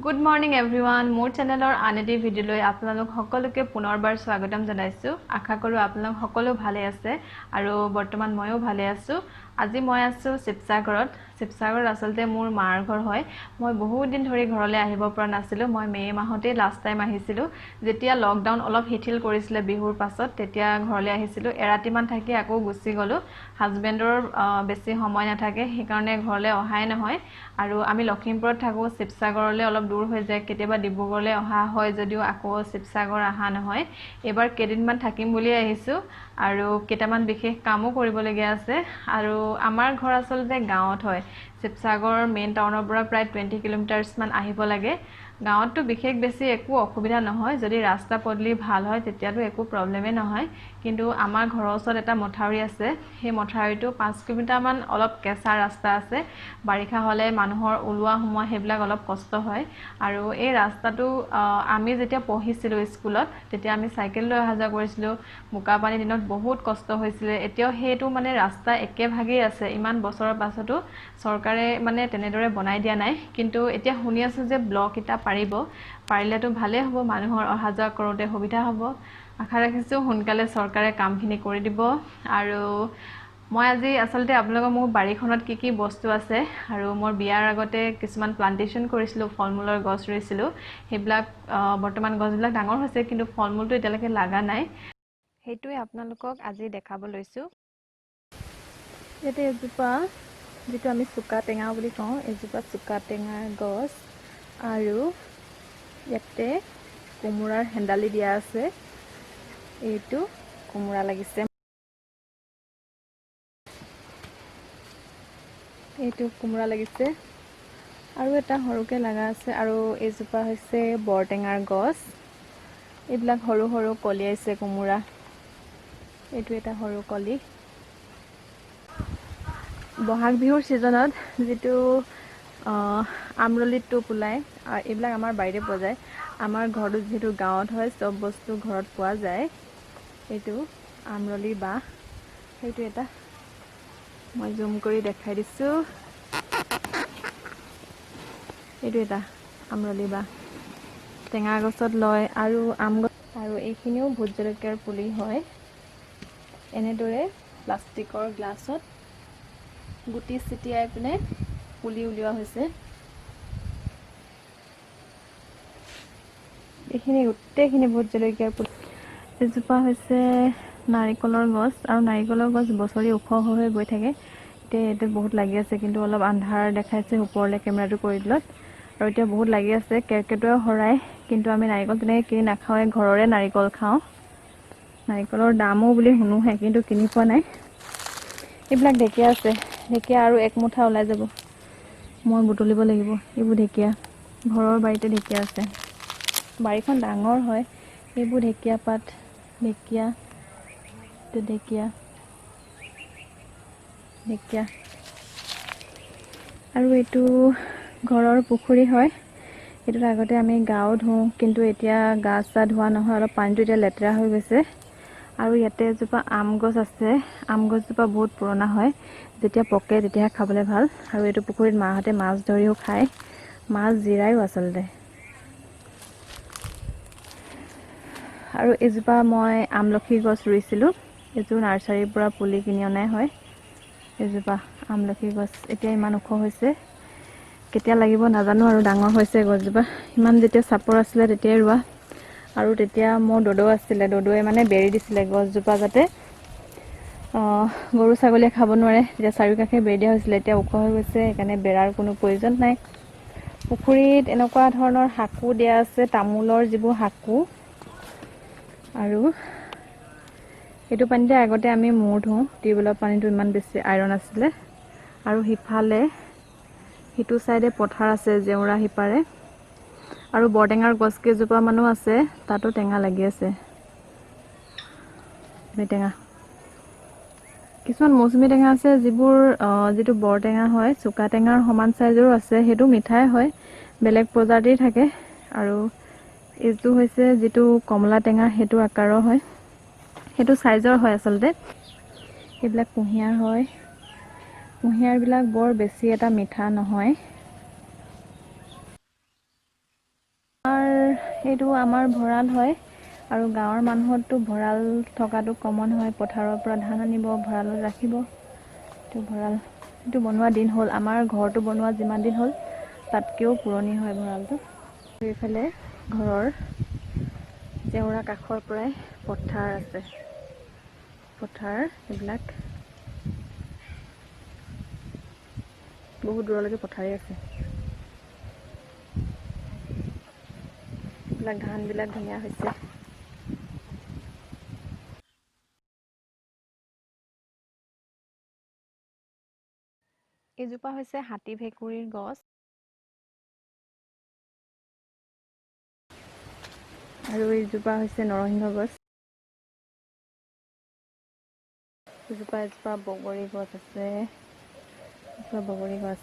Good morning everyone, মোৰ চেনেলৰ আন এটি ভিডিঅ'লৈ আপোনালোক সকলোকে পুনৰবাৰ স্বাগতম জনাইছোঁ। আশা কৰোঁ আপোনালোক সকলো ভালে আছে আৰু বৰ্তমান ময়ো ভালে আছোঁ। আজি মই আছোঁ শিৱসাগৰত। শিৱসাগৰত আচলতে মোৰ মাৰ ঘৰ হয়। মই বহুত দিন ধৰি ঘৰলৈ আহিব পৰা নাছিলোঁ। মই মে' মাহতেই লাষ্ট টাইম আহিছিলোঁ, যেতিয়া লকডাউন অলপ শিথিল কৰিছিলে বিহুৰ পাছত, তেতিয়া ঘৰলৈ আহিছিলোঁ। এৰাতিমান থাকি আকৌ গুচি গ'লোঁ। হাজবেণ্ডৰ বেছি সময় নাথাকে, সেইকাৰণে ঘৰলৈ অহাই নহয়। আৰু আমি লখিমপুৰত থাকোঁ, শিৱসাগৰলৈ অলপ দূৰ হৈ যায়। কেতিয়াবা ডিব্ৰুগড়লৈ অহা হয় যদিও আকৌ শিৱসাগৰ অহা নহয়। এইবাৰ কেইদিনমান থাকিম বুলিয়ে আহিছোঁ আৰু কেইটামান বিশেষ কামো কৰিবলগীয়া আছে। আৰু আমাৰ ঘৰ আচলতে গাঁৱত হয়। শিৱসাগৰ মেইন টাউনৰ পৰা প্ৰায় 20 কিলোমিটাৰ্ছমান আহিব লাগে। গাঁৱততো বিশেষ বেছি একো অসুবিধা নহয়, যদি ৰাস্তা পদূলি ভাল হয় তেতিয়াতো একো প্ৰব্লেমেই নহয়। কিন্তু আমাৰ ঘৰৰ ওচৰত এটা মথাউৰি আছে, সেই মথাউৰিটো 5 কিলোমিটাৰমান অলপ কেঁচা ৰাস্তা আছে। বাৰিষা হ'লে মানুহৰ ওলোৱা সোমোৱা সেইবিলাক অলপ কষ্ট হয়। আৰু এই ৰাস্তাটো আমি যেতিয়া পঢ়িছিলোঁ স্কুলত, তেতিয়া আমি চাইকেল লৈ অহা যোৱা কৰিছিলোঁ। বোকা পানীৰ দিনত বহুত কষ্ট হৈছিলে। এতিয়াও সেইটো মানে ৰাস্তা একেভাগেই আছে, ইমান বছৰৰ পাছতো চৰকাৰে মানে তেনেদৰে বনাই দিয়া নাই। কিন্তু এতিয়া শুনি আছোঁ যে ব্লক ইটা পাৰিব, পাৰিলেতো ভালেই হ'ব, মানুহৰ অহা যোৱা কৰোঁতে সুবিধা হ'ব। আশা ৰাখিছোঁ সোনকালে চৰকাৰে কামখিনি কৰি দিব। আৰু মই আজি আচলতে আপোনালোকৰ মোৰ বাৰীখনত কি কি বস্তু আছে আৰু মোৰ বিয়াৰ আগতে কিছুমান প্লাণ্টেশ্যন কৰিছিলোঁ, ফল মূলৰ গছ ৰুইছিলোঁ, সেইবিলাক বৰ্তমান গছবিলাক ডাঙৰ হৈছে, কিন্তু ফল মূলটো এতিয়ালৈকে লগা নাই, সেইটোৱে আপোনালোকক আজি দেখাব লৈছোঁ। ইয়াতে এজোপা, যিটো আমি চোকা টেঙা বুলি কওঁ, এজোপা চোকা টেঙাৰ গছ আৰু ইয়াতে কোমোৰাৰ হেন্দালি দিয়া আছে। এইটো কোমোৰা লাগিছে, এইটো কোমোৰা লাগিছে আৰু এটা সৰুকৈ লগা আছে। আৰু এইজোপা হৈছে বৰটেঙাৰ গছ। এইবিলাক সৰু সৰু কলিয়াইছে কোমোৰা। এইটো এটা সৰু কলি। বহাগ বিহুৰ ছিজনত যিটো আমৰলিৰ টোপ ওলায়, এইবিলাক আমাৰ বাৰীতে পোৱা যায়। আমাৰ ঘৰটো যিহেতু গাঁৱত হয়, চব বস্তু ঘৰত পোৱা যায়। এইটো আমৰলি বাঁহ, সেইটো এটা মই জুম কৰি দেখাই দিছোঁ। এইটো এটা আমৰলি বাঁহ, টেঙা গছত লয় আৰু আম গছ। আৰু এইখিনিও ভোট জলকীয়াৰ পুলি হয়। এনেদৰে প্লাষ্টিকৰ গ্লাছত গুটি ছিটিয়াই পিনে পুলি উলিওৱা হৈছে। এইখিনি গোটেইখিনি ভোট জলকীয়াৰ পুলি। এজোপা হৈছে নাৰিকলৰ গছ আৰু নাৰিকলৰ গছ বছৰি ওখ হৈ হৈ গৈ থাকে। এতিয়া এইটোত বহুত লাগি আছে, কিন্তু অলপ আন্ধাৰ দেখাইছে ওপৰলৈ কেমেৰাটো কৰি দিলত। আৰু এতিয়া বহুত লাগি আছে, কেৰ্কেটুৱাও সৰাই। কিন্তু আমি নাৰিকল তেনেকৈ কিনি নাখাওঁৱে, ঘৰৰে নাৰিকল খাওঁ। নাৰিকলৰ দামো বুলি শুনোহে, কিন্তু কিনি পোৱা নাই। এইবিলাক ঢেকীয়া আছে, ঢেকীয়া আৰু এক মুঠা ওলাই যাব, মই বুটলিব লাগিব। এইবোৰ ঢেকীয়া, ঘৰৰ বাৰীতে ঢেকীয়া আছে, বাৰীখন ডাঙৰ হয়। এইবোৰ ঢেকীয়া পাত, ঢেকীয়া, ঢেকীয়া, ঢেকীয়া। আৰু এইটো ঘৰৰ পুখুৰী হয়। এইটোত আগতে আমি গাও ধুওঁ, কিন্তু এতিয়া গা চা ধোৱা নহয়, অলপ পানীটো এতিয়া লেতেৰা হৈ গৈছে। আৰু ইয়াতে এজোপা আম গছ আছে। আম গছজোপা বহুত পুৰণা হয়, যেতিয়া পকে তেতিয়াহে খাবলৈ ভাল। আৰু এইটো পুখুৰীত মাহঁতে মাছ ধৰিও খায়, মাছ জিৰায়ো আচলতে। আৰু এজোপা মই আমলখি গছ ৰুইছিলোঁ, এইযোৰ নাৰ্চাৰীৰ পৰা পুলি কিনি অনাই হয়। এজোপা আমলখি গছ এতিয়া ইমান ওখ হৈছে, কেতিয়া লাগিব নাজানো, আৰু ডাঙৰ হৈছে গছজোপা। ইমান যেতিয়া চাপৰ আছিলে তেতিয়াই ৰোৱা। আৰু তেতিয়া মোৰ দদৌ আছিলে, দদৌৱে মানে বেৰি দিছিলে গছজোপা যাতে গৰু ছাগলীয়ে খাব নোৱাৰে, তেতিয়া চাৰিওকাষে বেৰি দিয়া হৈছিলে। এতিয়া ওখ হৈ গৈছে, সেইকাৰণে বেৰাৰ কোনো প্ৰয়োজন নাই। পুখুৰীত এনেকুৱা ধৰণৰ শাকো দিয়া আছে, তামোলৰ যিবোৰ শাকো। আৰু এইটো পানীতে আগতে আমি মূৰ ধুওঁ, টিউবৱেলৰ পানীটো ইমান বেছি আইৰণ আছিলে। আৰু সিফালে সিটো চাইডে পথাৰ আছে, জেওৰা সিপাৰে। আৰু বৰটেঙাৰ গছ কেইজোপা মানো আছে, তাতো টেঙা লাগি আছে, টেঙা। কিছুমান মৌচুমী টেঙা আছে, যিবোৰ যিটো বৰটেঙা হয়, চোকা টেঙাৰ সমান চাইজৰো আছে, সেইটো মিঠাই হয়, বেলেগ প্ৰজাতিৰ থাকে। আৰু এইটো হৈছে যিটো কমলা টেঙা, সেইটো আকাৰৰ হয়, সেইটো চাইজৰ হয় আচলতে। এইবিলাক কুঁহিয়াৰ হয়, কুঁহিয়াৰবিলাক বৰ বেছি এটা মিঠা নহয়। এইটো আমাৰ ভঁৰাল হয় আৰু গাঁৱৰ মানুহততো ভঁৰাল থকাটো কমন হয়। পথাৰৰ পৰা ধান আনিব, ভঁৰালত ৰাখিব। এইটো ভঁৰাল, এইটো বনোৱা দিন হ'ল, আমাৰ ঘৰটো বনোৱা যিমান দিন হ'ল তাতকৈও পুৰণি হয় ভঁৰালটো। এইফালে ঘৰৰ জেওৰা কাষৰ পৰাই পথাৰ আছে, পথাৰ এইবিলাক বহুত দূৰলৈকে পথাৰেই আছে। এইবিলাক ধানবিলাক ধুনীয়া হৈছে। এইজোপা হৈছে হাতী ভেকুৰীৰ গছ আৰু এইজোপা হৈছে নৰসিংহ গছ। এজোপা বগৰী গছ আছে, এজোপা বগৰী গছ।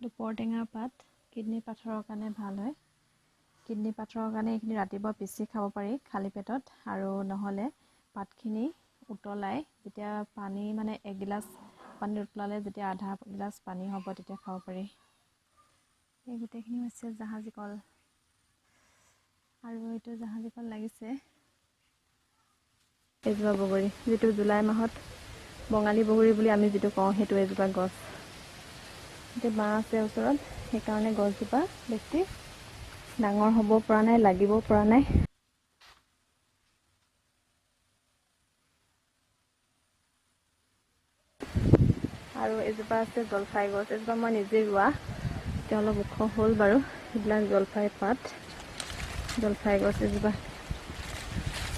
দুপৰ টেঙাৰ পাত কিডনী পাথৰৰ কাৰণে ভাল হয়। কিডনী পাথৰৰ কাৰণে এইখিনি ৰাতিপুৱা পিচি খাব পাৰি খালী পেটত, আৰু নহ'লে পাতখিনি উতলাই যেতিয়া পানী মানে এগিলাচ পানী উতলালে যেতিয়া আধা গিলাচ পানী হ'ব তেতিয়া খাব পাৰি। এই গোটেইখিনি হৈছে জাহাজী কল আৰু এইটো জাহাজী কল লাগিছে। এজোপা বগৰী, যিটো জুলাই মাহত বঙালী বগৰী বুলি আমি যিটো কওঁ সেইটো এজোপা গছ। এতিয়া বাঁহ আছে ওচৰত, সেইকাৰণে গছজোপা বেছি ডাঙৰ হ'ব পৰা নাই, লাগিব পৰা নাই। আৰু এজোপা আছে জলফাই গছ, এজোপা মই নিজে ৰোৱা, এতিয়া অলপ ওখ হ'ল বাৰু। সেইবিলাক জলফাই পাত, জলফাই গছ এজোপা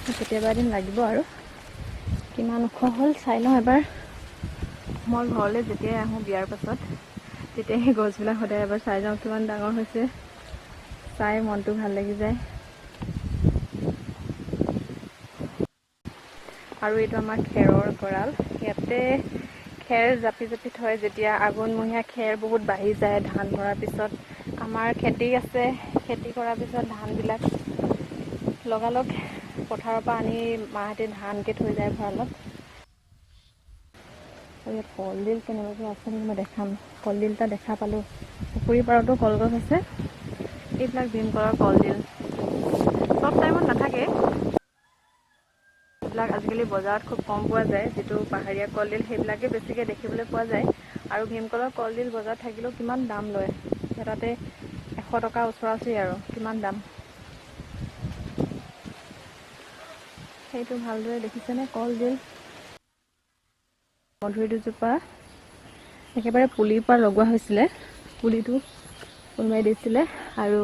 কেতিয়াবা এদিন লাগিব আৰু। কিমান ওখ হ'ল চাই লওঁ এবাৰ। মই ঘৰলৈ যেতিয়াই আহোঁ বিয়াৰ পাছত, তেতিয়া সেই গছবিলাক সদায় এবাৰ চাই যাওঁ কিমান ডাঙৰ হৈছে, চাই মনটো ভাল লাগি যায়। আৰু এইটো আমাৰ খেৰৰ গঁৰাল, ইয়াতে খেৰ জাপি জাপি থয়। যেতিয়া আঘোণমহীয়া খেৰ বহুত বাঢ়ি যায় ধান ভৰাৰ পিছত, আমাৰ খেতি আছে, খেতি কৰাৰ পিছত ধানবিলাক লগালগ পথাৰৰ পৰা আনি মাহঁতে ধানকে থৈ যায় ভঁৰালত। আৰু ইয়াত কলডিল কেনেবাকৈ আছে নেকি মই দেখাম। কলডিল এটা দেখা পালোঁ, পুখুৰীৰ পাৰতো কলগছ আছে। এইবিলাক ভীমকলৰ কলডিল চব টাইমত নাথাকে, এইবিলাক আজিকালি বজাৰত খুব কম পোৱা যায়। যিটো পাহাৰীয়া কলডিল সেইবিলাকে বেছিকৈ দেখিবলৈ পোৱা যায়। আৰু ভীমকলৰ কলডিল বজাৰত থাকিলেও কিমান দাম লয়, এটাতে 100 টকা ওচৰা ওচৰি আৰু কিমান দাম। সেইটো ভালদৰে দেখিছেনে কলডিল? মধুৰি দুজোপা একেবাৰে পুলিৰ পৰা লগোৱা হৈছিলে, পুলিটো কোনোবাই দিছিলে। আৰু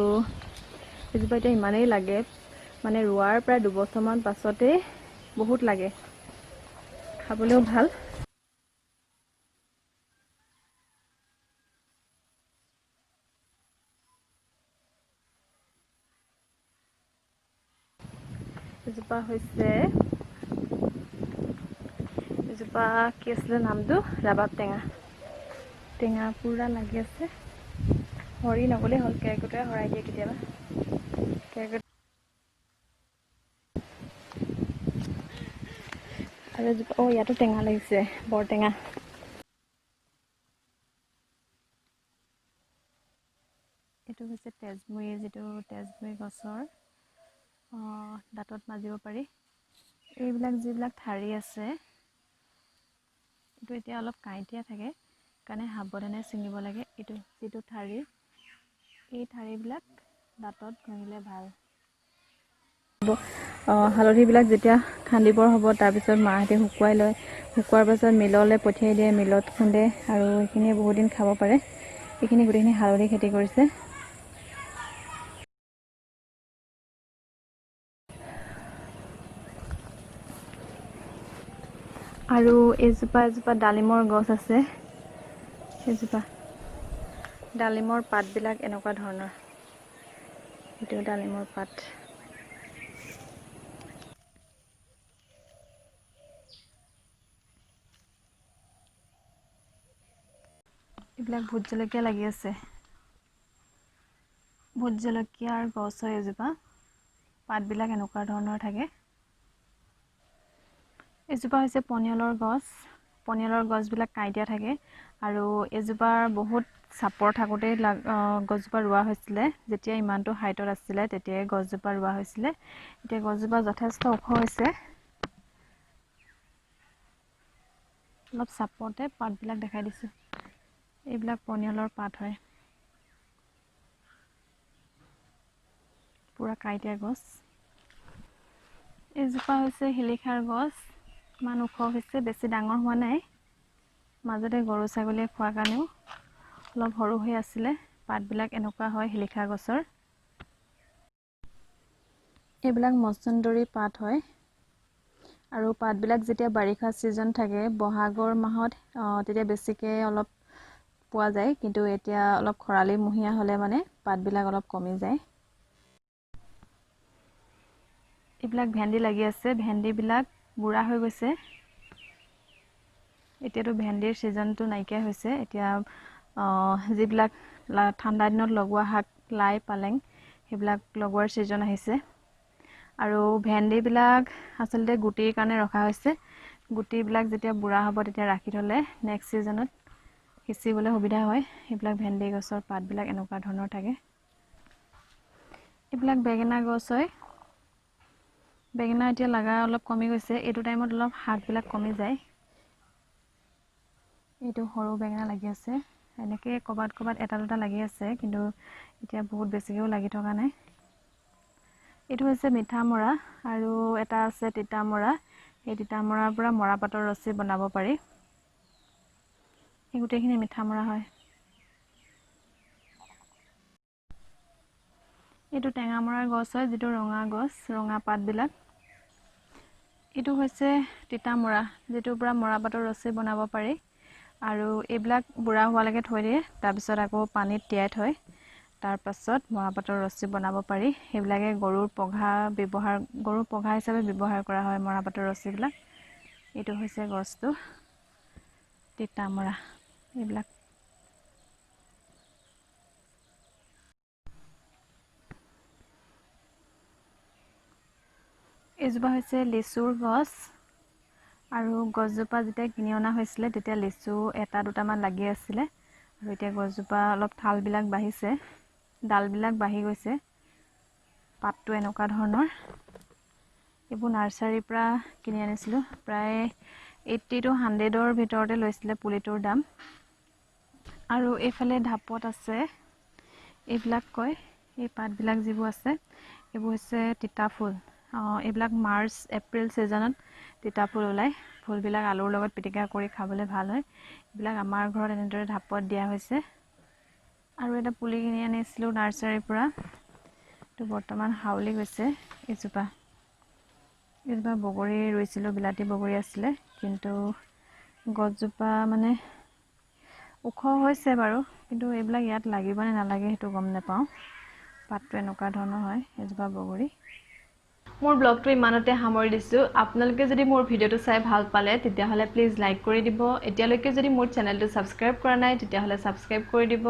এজোপা এতিয়া ইমানেই লাগে, মানে ৰোৱাৰ প্ৰায় দুবছৰমান পাছতেই বহুত লাগে, খাবলৈও ভাল। এজোপা হৈছে, এজোপা কি আছিলে নামটো, ৰাবাব টেঙা। টেঙা পুৰা লাগি আছে, সৰি নগ'লেই হ'ল, কেৰ্কেটুৱাই সৰাই দিয়ে কেতিয়াবা। কেৰ্কেটুৱা আৰু এজোপা, অ' ইয়াতো টেঙা লাগিছে, বৰটেঙা। এইটো হৈছে তেজমুৰি, যিটো তেজমুৰি গছৰ দাঁতত মাজিব পাৰি। এইবিলাক যিবিলাক ঠাৰি আছে, এইটো এতিয়া অলপ কাঁইটীয়া থাকে কাৰণে সাৱধানে ছিঙিব লাগে। এইটো যিটো ঠাৰি, এই ঠাৰিবিলাক দাঁতত ঘঁহিলে ভাল। হালধিবিলাক যেতিয়া খান্দিবৰ হ'ব তাৰপিছত মাহঁতে শুকুৱাই লয়, শুকোৱাৰ পাছত মিললৈ পঠিয়াই দিয়ে, মিলত খুন্দে আৰু এইখিনিয়ে বহুত দিন খাব পাৰে। এইখিনি গোটেইখিনি হালধি খেতি কৰিছে। আৰু এজোপা ডালিমৰ গছ আছে, এজোপা ডালিমৰ পাতবিলাক এনেকুৱা ধৰণৰ, এইটো ডালিমৰ পাত। এইবিলাক ভোট জলকীয়া লাগি আছে, ভোট জলকীয়াৰ গছ হয় এজোপা, পাতবিলাক এনেকুৱা ধৰণৰ থাকে। এজোপা হৈছে পনিয়লৰ গছ, পনিয়লৰ গছবিলাক কাঁইটীয়া থাকে আৰু এজোপাৰ বহুত চাপৰ থাকোঁতেই গছজোপা ৰোৱা হৈছিলে। যেতিয়া ইমানটো হাইটত আছিলে তেতিয়াই গছজোপা ৰোৱা হৈছিলে। এতিয়া গছজোপা যথেষ্ট ওখ হৈছে। অলপ চাপৰতে পাতবিলাক দেখাই দিছোঁ। এইবিলাক পনিয়লৰ পাত হয়, পূৰা কাঁইটীয়া গছ। এইজোপা হৈছে শিলিখাৰ গছ, ইমান ওখ হৈছে, বেছি ডাঙৰ হোৱা নাই। মাজতে গৰু ছাগলীয়ে খোৱাৰ কাৰণেও অলপ সৰু হৈ আছিলে। পাতবিলাক এনেকুৱা হয় শিলিখা গছৰ। এইবিলাক মচন্দৰী পাত হয়। আৰু পাতবিলাক যেতিয়া বাৰিষা ছিজন থাকে, বহাগৰ মাহত তেতিয়া বেছিকৈ অলপ পোৱা যায়, কিন্তু এতিয়া অলপ খৰালিমহীয়া হ'লে মানে পাতবিলাক অলপ কমি যায়। এইবিলাক ভেন্দি লাগি আছে, ভেন্দিবিলাক বুঢ়া হৈ গৈছে। এতিয়াতো ভেন্দিৰ ছিজনটো নাইকিয়া হৈছে। এতিয়া যিবিলাক ঠাণ্ডা দিনত লগোৱা শাক, লাই, পালেং, সেইবিলাক লগোৱাৰ ছিজন আহিছে। আৰু ভেন্দিবিলাক আচলতে গুটিৰ কাৰণে ৰখা হৈছে। গুটিবিলাক যেতিয়া বুঢ়া হ'ব তেতিয়া ৰাখি থ'লে নেক্সট ছিজনত সিঁচিবলৈ সুবিধা হয়। সেইবিলাক ভেন্দি গছৰ পাতবিলাক এনেকুৱা ধৰণৰ থাকে। এইবিলাক বেঙেনা গছ হয়। বেঙেনা এতিয়া লগা অলপ কমি গৈছে। এইটো টাইমত অলপ শাকবিলাক কমি যায়। এইটো সৰু বেঙেনা লাগি আছে। এনেকৈ ক'ৰবাত ক'ৰবাত এটা দুটা লাগি আছে, কিন্তু এতিয়া বহুত বেছিকৈও লাগি থকা নাই। এইটো হৈছে মিঠামৰা আৰু এটা আছে তিতামৰা। এই তিতামৰাৰ পৰা মৰাপাটৰ ৰছী বনাব পাৰি। এই গোটেইখিনি মিঠামৰা হয়। এইটো টেঙামৰাৰ গছ হয়, যিটো ৰঙা গছ, ৰঙা পাতবিলাক। এইটো হৈছে তিতামৰা, যিটোৰ পৰা মৰাপাটৰ ৰছী বনাব পাৰি। আৰু এইবিলাক বুঢ়া হোৱালৈকে থৈ দিয়ে, তাৰপিছত আকৌ পানীত তিয়াই থয়, তাৰপাছত মৰাপাটৰ ৰছী বনাব পাৰি। সেইবিলাকে গৰুৰ পঘা ব্যৱহাৰ, গৰুৰ পঘা হিচাপে ব্যৱহাৰ কৰা হয় মৰাপাটৰ ৰছীবিলাক। এইটো হৈছে গছটো তিতামৰা। এইবিলাক এইজোপা হৈছে লিচুৰ গছ। আৰু গছজোপা যেতিয়া কিনি অনা হৈছিলে তেতিয়া লিচু এটা দুটামান লাগি আছিলে। আৰু এতিয়া গছজোপা অলপ ঠালবিলাক বাঢ়িছে, ডালবিলাক বাঢ়ি গৈছে। পাতটো এনেকুৱা ধৰণৰ। এইবোৰ নাৰ্চাৰীৰ পৰা কিনি আনিছিলোঁ, প্ৰায় 80 to 100 ভিতৰতে লৈছিলে পুলিটোৰ দাম। আৰু এইফালে ঢাপত আছে এইবিলাক কয়, এই পাতবিলাক যিবোৰ আছে এইবোৰ হৈছে তিতা ফুল। এইবিলাক মাৰ্চ এপ্ৰিল ছিজনত তিতা ফুল ওলায়। ফুলবিলাক আলুৰ লগত পিটিকা কৰি খাবলৈ ভাল হয়। এইবিলাক আমাৰ ঘৰত এনেদৰে ঢাপত দিয়া হৈছে। আৰু এটা পুলি কিনি আনিছিলোঁ নাৰ্চাৰীৰ পৰা, এইটো বৰ্তমান হাউলি গৈছে। এইজোপা এইজোপা বগৰী ৰুইছিলোঁ, বিলাতী বগৰী আছিলে, কিন্তু গছজোপা মানে ওখ হৈছে বাৰু, কিন্তু এইবিলাক ইয়াত লাগিব নে নালাগে সেইটো গম নাপাওঁ। পাতটো এনেকুৱা ধৰণৰ হয় এইজোপা বগৰী। মোৰ ব্লগটো ইমানতে সামৰি দিছোঁ। আপোনালোকে যদি মোৰ ভিডিঅ'টো চাই ভাল পালে তেতিয়াহ'লে প্লিজ লাইক কৰি দিব। এতিয়ালৈকে যদি মোৰ চেনেলটো ছাবস্ক্ৰাইব কৰা নাই তেতিয়াহ'লে ছাবস্ক্ৰাইব কৰি দিব।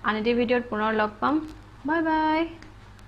আন এটি ভিডিঅ'ত পুনৰ লগ পাম। Bye bye.